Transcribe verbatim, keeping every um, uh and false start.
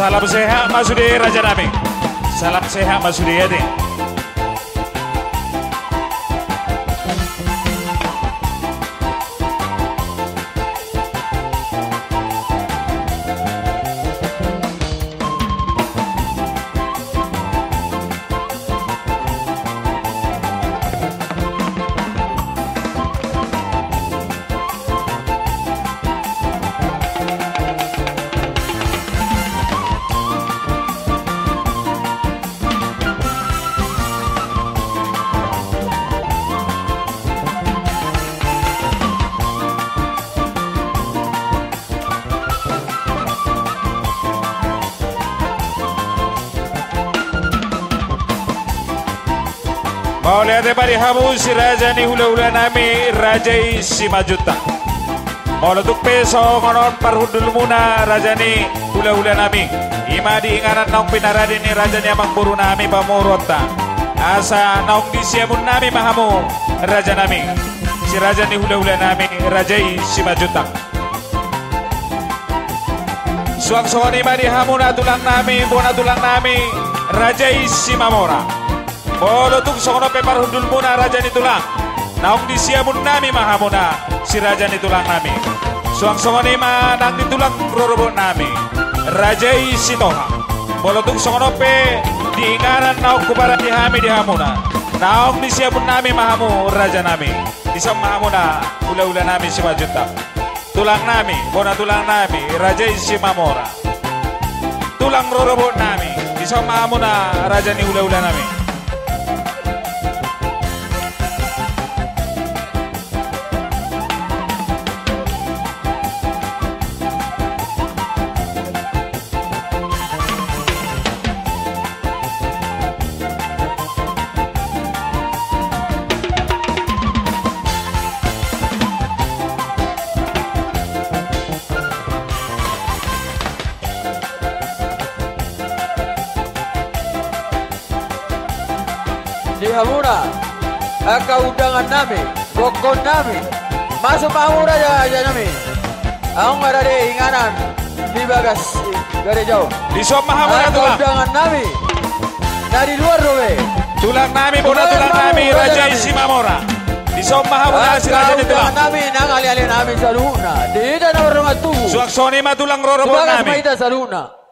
Salam sehat ma sude raja nami. Salam sehat ma sude, ate. Mauliate ma di hamu si raja ni hulahula nami, raja i Simanjuntak. Molo tung pe songon on parhundulmuna, raja ni hulahula nami, i ma di inganan naung pinarade ni raja ni amangboru nami pamoruonta, asa naung di siamun nami ma hamu, raja nami, si raja ni hulahula nami, raja i Simanjuntak. Suang songon i ma di hamuna tulang nami, bona tulang nami, raja i Simamora. Molo tung songon on pe parhundulmuna, raja ni tulang, naung di siamun nami ma hamuna, si raja ni tulang nami. Suang songon i ma nang di tulang rorobot nami, raja i Sitohang. Molo tung songon on pe di inganan naung huparade hami di hamuna, naung di siamun nami ma hamu, raja nami. Dison ma hamuna hulahula nami Simanjuntak. Tulang nami, bona tulang nami, raja i Simamora. Tulang rorobot nami, dison ma hamuna, raja ni hulahula nami. Di hamuna angka undangan nami, gokhon nami, masuk ma hamu raja, raja nami. Adong ma rade inganan di bagas gareja on. Dison ma hamuna tulang. Angka undangan nami na di luar do be. Tulang nami, bona tulang nami, raja i Simamora. Dison ma hamuna, si raja ni tulang. Angka undangan nami nang aleale nami saluhutna, di hita na mardongan tubu. Suang songon i ma tulang rorobot nami. Di bagas ma hita saluhutna.